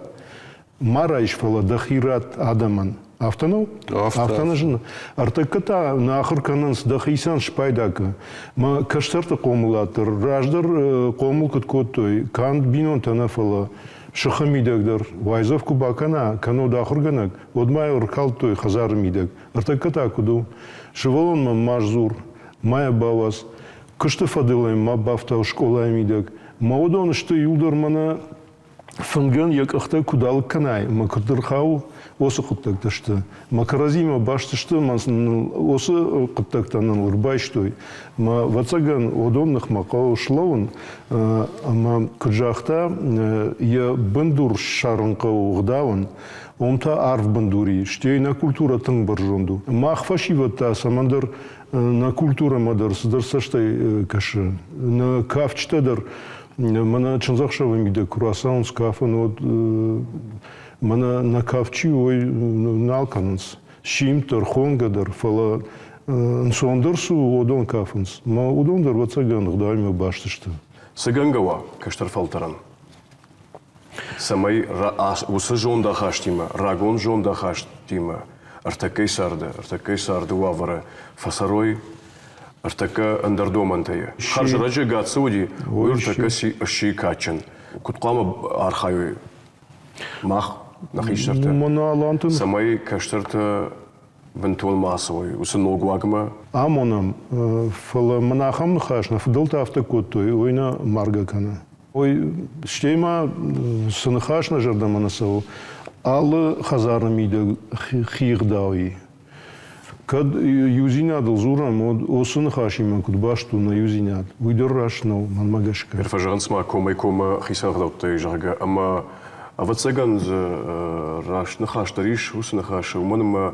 ма райс, фӕлӕ дӕхи ратт адӕмӕн. Афтӕ нӕу? Афтӕ нӕ зыны. Ӕртӕккӕ та нӕ ахуыр кӕнынц дӕхицӕн спайда кӕн. Мӕ кӕстӕрты хъомылад дӕр раздӕр хъомыл куыд кодтой, канд бинонтӕ нӕ, фӕлӕ сыхы мидӕг дӕр уайдзӕф куы бакӕна, кӕннод ахуыргӕнӕг, уӕд ма йыл ӕркалдтой хӕдзары мидӕг. Ӕртӕккӕ та куыд у? Сывӕллонмӕ ма сдзур, ма йӕ бауадз, куысты фӕдыл ӕм ма бафтау скъолайы мидӕг. Мӕ уыдон сты иуылдӕр мӕнӕ фынгӕн йӕ къӕхтӕ куыд алыг кӕнай ӕмӕ куыд ӕрхауы, уыцы хъуыддӕгтӕ сты. Мӕ кӕрӕдзимӕ баст сты ӕмӕ уыцы хъуыддӕгтӕ нын ӕрбайстой. Мӕ, ӕвӕццӕгӕн, уыдон ныхмӕ хъӕуы слӕууын ӕмӕ, куыд загъта, йӕ бындур ссарын хъӕуы ӕгъдауӕн, уым та арф бындур и, стӕй нӕ культурӕ тынг бӕрзонд у. Мах фӕсивӕд та цӕмӕндӕр нӕ культурӕмӕ дӕр цыдӕр цӕстӕй кӕсы. Нӕ кафджытӕ дӕр мӕнӕ чындзӕхсӕвы мидӕг куы рацӕуынц кафын, уӕд мӕнӕ нӕ кафт чи у, уый нал кӕнынц. Симд дӕр, хонгӕ дӕр, фӕлӕ ӕнцондӕр цы у, уыдон кафынц. Мӕ уыдон дӕр, ӕвӕццӕгӕн, ӕгъдауимӕ баст сты. Цы гӕнгӕ уа кӕстӕр фӕлтӕрӕн? Цӕмӕй уыцы зондахастимӕ, рагон зондахастимӕ ӕртӕккӕй царды, ӕртӕккӕй царды уавӕры фӕцӕрой ӕртӕккӕ ӕндӕр домӕнтӕй. Хӕрзӕрӕджы гад цы уыди, уый ӕртӕккӕ сси кадджын. Куыд хъуамӕ архайой мах, нӕ хистӕртӕ, цӕмӕй кӕстӕртӕ бынтон ма ацӕуой уыцы ног уагмӕ? Амонӕм, фӕлӕ мын ахӕм ныхас нӕ фыдӕлтӕ афтӕ кодтой, уый нӕ маргӕ кӕны. Ой, стӕй ма цы ныхас нӕ зӕрдӕмӕ нӕ цӕуы, алы хӕдзары мидӕг хи гъдау и. Кӕд иудзинадыл дзурӕм, уӕд уыцы ныхасимӕ куыд баст у нӕ иудзинад, уый дӕр раст нӕу, мӕнмӕ гӕсгӕ. Фӕзӕгъынц ма комӕй-коммӕ хицӕн ӕгъдӕуттӕй, зӕгъгӕ, ӕмӕ Ӕвӕццӕгӕн дзы раст ныхас дӕр ис уыцы ныхасы, уымӕн ӕмӕ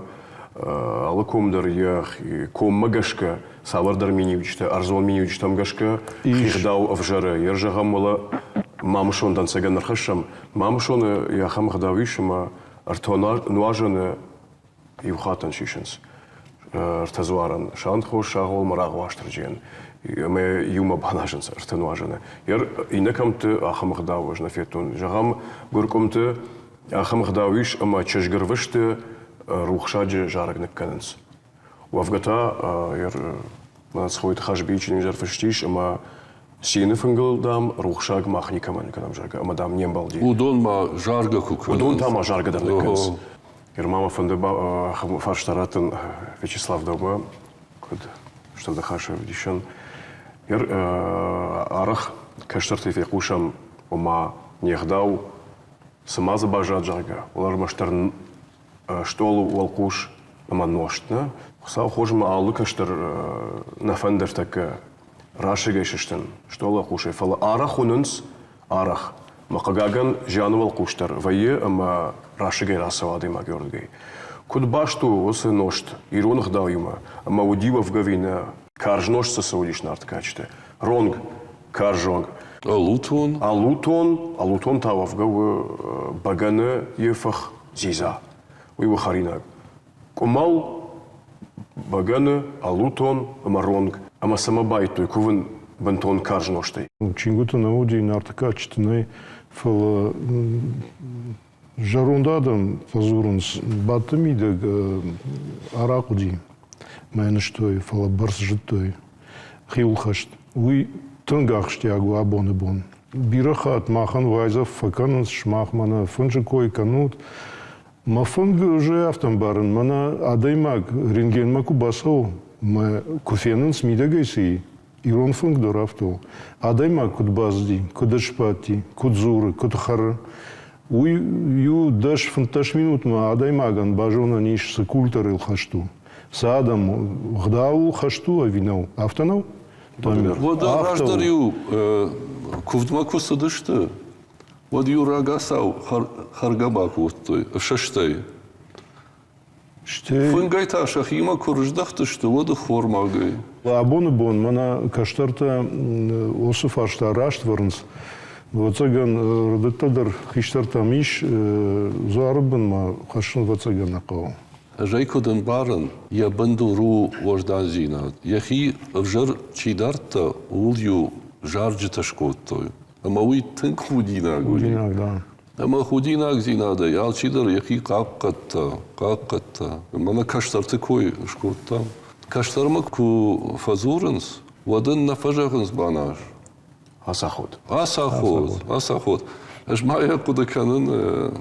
алы ком дӕр йӕ коммӕ гӕсгӕ цавӕрдӕр миниуджытӕ, ӕрдзон миниуджытӕм гӕсгӕ хигъдау ӕвзӕры. Йе зӕгъӕм, уӕлӕ Мамысон дӕнцӕгӕн ӕрхӕссӕм. Мамысоны ахӕм ӕгъдау ис, ӕмӕ ӕртӕ нуазӕны иу хаттӕн сисынц ӕртӕ дзуарӕн Сантхос, Сагъол ӕмӕ Рагъуастырджийӕн. Ӕмӕ иумӕ баназынц ӕртӕ нуазӕны. Иннӕ кӕмтты ахӕм ӕгъдау ӕз нӕ федтон. Зӕгъӕм, Гуыркъуымты ахӕм ӕгъдау ис, ӕмӕ чызгырвысты рухсаджы зарӕг ныккӕнынц. Уӕвгӕ та Мӕцхойты Хазбийы чиныг дӕр фыст ис, ӕмӕ цины фынгыл, дам, рухсаг мах никӕмӕн кӕнӕм, зӕгъгӕ, ӕмӕ, дам, не мбӕлди. Уыдон ма заргӕ куы кӕнынц. Уыдон та ма заргӕ дӕр ныккӕнынц. Ма мӕ фӕнды фарста раттын Вячеслав дӕумӕ, куыд стыр ныхасы ӕвдисӕн. Арӕх кӕстӕртӕй фехъусӕм, ома не гъдау, цы ма дзы баззад, зӕгъгӕ, уал ӕрмӕстдӕр стъолы уӕлхъус ӕмӕ нозт нӕ. Хуыцау хорз ӕмӕ алы кӕстӕр нӕ фӕнды ӕртӕккӕ расыгӕй сыстын стъолы уӕлхъусӕй, фӕлӕ арӕх уынынц, арӕх. Мӕ хъыгагӕн, зианы уӕлхъус дӕр вӕййы ӕмӕ расыгӕй рацӕуы адӕймаг уырдыгӕй. Куыд баст у уыцы нозт ирон ӕгъдауимӕ ӕмӕ уыди уӕвгӕ ӕви нӕ? Карз нозт цы цы уыдис Нарты кадджыты? Ронг, карз ронг. Ӕлутон? Ӕлутон, ӕлутон та уӕвгӕ у бӕгӕны йе фых дзидза. Уый у хӕринаг. Къуымӕл, бӕгӕны, ӕлутон ӕмӕ ронг. Ӕмӕ цӕмӕ байдтой кувын бынтон карз нозтӕй? Чингуыты нӕ уыди, Нарты кадджыты нӕй, фӕлӕ зӕронд адӕм фӕдзурынц, бадты мидӕг арахъ уыди, мӕ нызтой, фӕлӕ бӕрц зыдтой, хиуылхӕст. Уый тынг ахсджиаг у абоны бон. Бирӕ хатт махӕн уайдзӕф фӕкӕнынц, сымах мӕнӕ фынджы кой кӕнут. Мӕ фынг уже афтӕ ӕмбарын, мӕнӕ адӕймаг рентгенмӕ куы бацӕуы, мӕ куы фенынц мидӕгӕй цы и, ирон фынг дӕр афтӕ у. Адӕймаг куыд бацыди, куыд сбадти, куыд дзуры, куыд хӕры, уый иу 10-15 минутмӕ адӕймагӕн базонӕн ис, цы культурӕйыл хӕст у, цы адӕм гъдауыл хӕст у ӕви нӕу. Афтӕ нӕу? Уӕдӕ раздӕр-иу куывдмӕ куы цыдысты, уӕд-иу рагацау хӕргӕ бакодтой ӕфсӕстӕй. Фынгӕй та сӕхимӕ куы рыздӕхтысты, уӕд ӕххормагӕй. Абоны бон мӕнӕ кӕстӕртӕ уыцы фарста раст вӕрынц. Ӕвӕццӕгӕн, рыдыдтӕ дӕр хистӕртӕм ис, дзуары бынмӕ хӕссын ӕвӕццӕгӕн нӕ хъӕуы. Ӕз ӕй куыд ӕмбарын, йӕ бындур у уӕздандзинад. Йӕхи ӕвзӕр чи дардта, ууыл-иу зарджытӕ скодтой. Ӕмӕ уый тынг худинаг уыди. Худинаг, да. Ӕмӕ худинагдзинадӕй алчидӕр йӕхи хъахъхъӕдта, хъахъхъӕдта. Мӕнӕ кӕстӕрты кой скодтам. Кӕстӕрмӕ куы фӕдзурынц, уӕд ын нӕ фӕзӕгъынц баназ. Ацаход. Ацаход, ацаход. Ӕз ма йӕ хъуыды кӕнын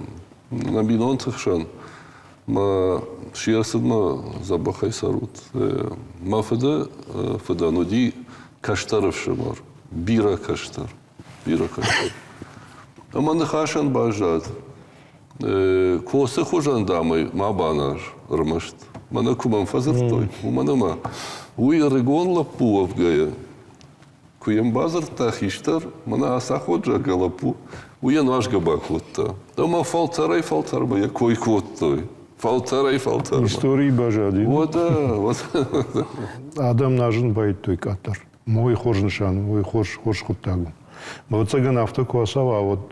нӕ бинонты хсӕн. Мӕ се рцыдмӕ дзӕбӕхӕй цӕрут. Мӕ фыды фыдӕн уыди кӕстӕр ӕфсымӕр, бирӕ кӕстӕр, бирӕ кӕстӕр. Ӕмӕ ныхасӕн баззад, косы хуызӕн, дам ӕй ма баназ ӕрмӕст. Мӕнӕ куы мӕм фӕдзырдтой, уымӕн ӕмӕ уый ӕрыгон лӕппу уӕвгӕйӕ Куы йӕм бадзырдта хистӕр, мӕнӕ Асахъот, зӕгъгӕ, лӕппу, уый йӕ нуазгӕ бакодта. Ӕмӕ фӕлтӕрӕй-фӕлтӕрмӕ йӕ кой кодтой. Фӕлтӕрӕй-фӕлтӕрмӕ. Историйы баззади. Уӕдӕ, уӕдӕ. Адӕм нӕзын байдтой къаддӕр. Уый хорз нысан у, уый хорз, хорз хъуыддаг у. Ӕвӕццӕгӕн, афтӕ куы ацӕуа, уӕд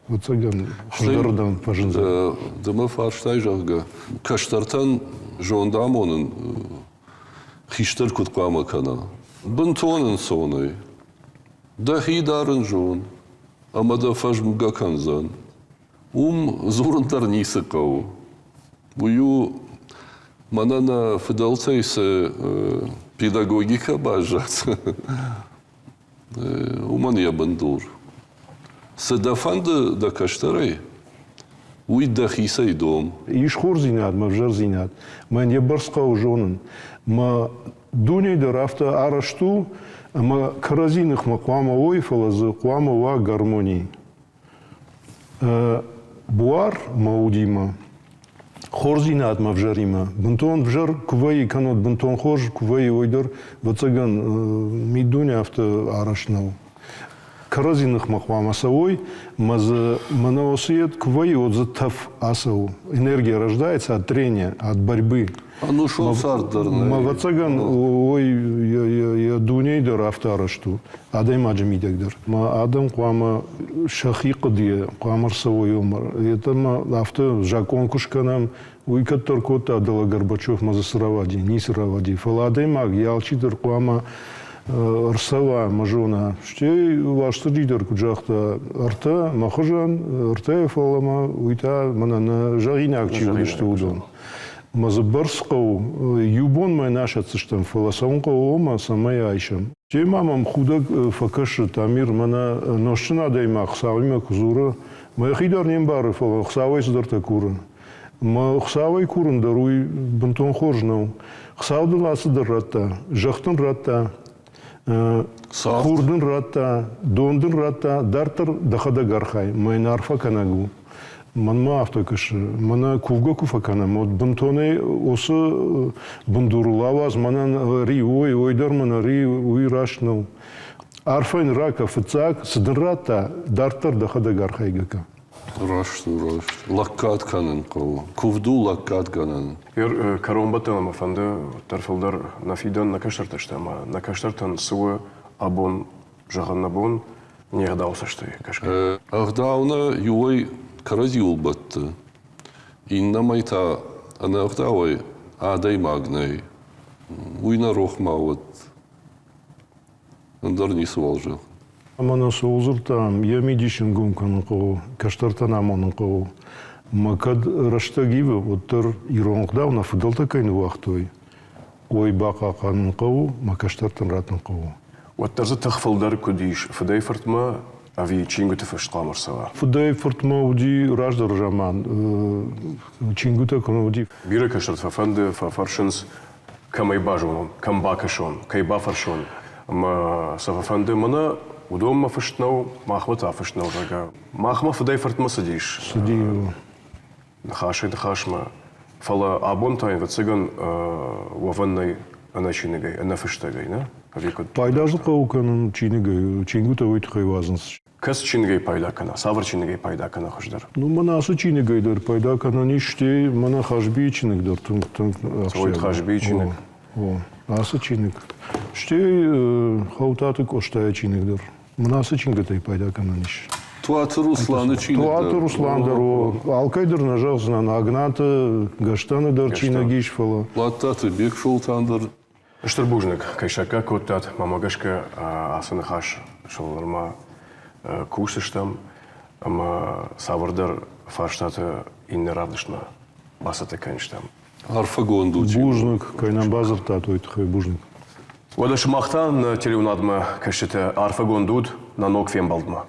ӕвӕццӕгӕн, хуыздӕрырдӕм фӕзындзӕн. Ды мӕ фарстай, зӕгъгӕ, кӕстӕртӕн зонд амонын хистӕр куыд хъуамӕ кӕна? Бынтон ӕнцонӕй. Дӕхи дарын зон, ӕмӕ дӕ фӕзмгӕ кӕндзӕн. Уым дзурын дӕр ницы хъӕуы. Уый у, мӕнӕ нӕ фыдӕлтӕй цы педагогикӕ баззад, Уымӕн йӕ бындур. Цы дӕ фӕнды дӕ кӕстӕрӕй, уый дӕхицӕй дом. Ис хорздзинад мӕ ӕвзӕрдзинад. Мӕн йӕ бӕрц хъӕуы зонын. Мӕ дуне дӕр афтӕ арӕзт у, ӕмӕ кӕрӕдзи ныхмӕ хъуамӕ уой, фӕлӕ дзы хъуамӕ уа гармони. Буар мӕ удимӕ, хорздзинад мӕ ӕвзӕримӕ. Бынтон ӕвзӕр куы вӕййы, кӕннод бынтон хорз куы вӕййы, уый дӕр, ӕвӕццӕгӕн, миддуне афтӕ арӕзт нӕу. Кӕрӕдзи ныхмӕ хъуамӕ цӕуой, мӕ дзы мӕнӕ уыцы йед куы вӕййы, уӕд дзы тӕф ацӕуы. Энергия рождается от трения, от борьбы. Ӕнусон цард дӕр нӕй. Ӕвӕццӕгӕн, уой йӕ дунейы дӕр афтӕ арӕзт у, адӕймаджы мидӕг дӕр. Мӕ адӕм хъуамӕ сӕхи хъуыдыйӕ хъуамӕ рцӕуой уымӕ. Йеддӕмӕ афтӕ закъон куы скӕнӕм, уый кӕддӕр кодта дӕлӕ Горбачев мӕ дзы цы рауади, ницы рауади. Фӕлӕ адӕймаг йӕ алчидӕр хъуамӕ ӕрцӕуа мӕ зона. Стӕй Уастырджи дӕр куыд загъта, ӕртӕ мӕ хуызӕн, ӕртӕйы фӕлӕ мӕ уый та мӕнӕ нӕ зӕгъинаг чи уыдысты, уыдон. Мӕ дзы бӕрц хъӕуы, иу бонмӕ нӕ асӕтдзыстӕм, фӕлӕ цӕуын хъӕуы омӕ цӕмӕй айсӕм. Стӕй ма мӕм худӕг фӕкӕсы, Тамир, мӕнӕ нозтджын адӕймаг Хуыцауимӕ куы дзуры, мӕ йӕхи дӕр не мбары, фӕлӕ Хуыцауӕй цыдӕртӕ куры. Мӕ Хуыцауӕй курын дӕр уый бынтон хорз нӕу. Хуыцау дын алцыдӕр радта, зӕхх дын радта, хур дын радта, дон дын радта, дарддӕр дӕхӕдӕг архай, мӕ йын арфӕ кӕнӕг у. Мӕнмӕ афтӕ кӕсы, мӕнӕ кувгӕ куы фӕкӕнӕм, уӕд бынтонӕй уыцы бындурыл ауадз, мӕнӕн ри, ой, ой дӕр мӕнӕ ри, уый раст нӕу. Арфӕ йын ракӕ фыццаг, цы дын радта, дарддӕр дӕхӕдӕг архайгӕ кӕ. Раст у, раст. Лӕггад кӕнын хъӕуы. Куывд у лӕггадгӕнӕн. Кӕронбӕттӕны мӕ фӕнды дӕр фылдӕр нӕ фидӕн нӕ кӕстӕртӕ сты ӕмӕ нӕ кӕстӕртӕн цы у абон зӕгъын нӕ бон, не гъдау цӕстӕй кӕсгӕ. Ӕгъдау нӕ иуӕй кӕрӕдзиуыл бӕтты, иннӕмӕй та ӕнӕгъдауӕй адӕймаг нӕй. Уый нӕ рох ма уӕд. Ӕндӕр ницыуал зӕгъ. Ӕмӕ нӕ цӕуыл дзырдтам, йӕ мидис ын гом кӕнын хъӕуы, кӕстӕртӕн амонын хъӕуы. Мӕ кӕд рӕстӕг ивы, уӕддӕр ирон ӕгъдау нӕ фыдӕлтӕ кӕй ныууагътой, уый бахъахъхъӕнын хъӕуы, мӕ кӕстӕртӕн раттын хъӕуы. Уӕддӕр дзы тых фылдӕр куыд ис, фыдӕй-фыртмӕ ӕви чингуыты фыст хъуамӕ рцӕуа? Фыдӕй-фыртмӕ уыди раздӕры заман, чингуытӕ куы нӕ уыди. Бирӕ кӕстӕрты фӕфӕнды, фӕфӕрсынц, кӕм ӕй базонон, кӕм бакӕсон, кӕй бафӕрсон. Ӕмӕ сӕ фӕфӕнды, мӕнӕ уыдонмӕ фыст нӕу, махмӕ та фыст нӕу, зӕгъгӕ. Махмӕ фыдӕй-фыртмӕ цыдис. Цыди. Ныхасӕй-ныхасмӕ. Фӕлӕ абон та, ӕвӕццӕгӕн, уӕвӕн нӕй ӕнӕ чиныгӕй, ӕнӕ фыстӕгӕй, нӕ? Ӕви куыд? Пайда дзы хъӕуы кӕнын чиныгӕй. Чингуытӕ уый тыххӕй уадзынц. Кӕцы чиныгӕй пайда кӕна, цавӕр чиныгӕй пайда кӕна хуыздӕр? Ну, мӕнӕ ацы чиныгӕй дӕр пайда кӕнӕн ис, стӕй мӕнӕ Хазбийы чиныг дӕр тынг тынг ахсджиаг. Хазбийы чиныг. О, ацы чиныг. Стӕй Хӕутаты Къостайы чиныг дӕр. Мӕнӕ ацы чингуытӕй пайда кӕнӕн ис. Туаты Русланы чиныг дӕр. Туаты Руслан дӕр, о. Алкӕй дӕр нӕ зӕгъдзынӕн, Агнаты Гӕстӕны дӕр чиныг ис, фӕлӕ. Ладтаты Бексолтан дӕр. Стыр бузныг, кӕй саккаг кодтат. Мӕнмӕ гӕсгӕ ацы ныхас нырма кусдзыстӕм ӕмӕ цавӕрдӕр фарстаты иннӕ равдыстмӕ бацӕттӕ кӕндзыстӕм. Арфӕгонд у. Бузныг, кӕй нӕм бадзырдтат, уый тыххӕй бузныг. Уӕдӕ сымах та нӕ телеуынадмӕ кӕсджытӕ арфӕгонд ут нӕ ног фембӕлдмӕ.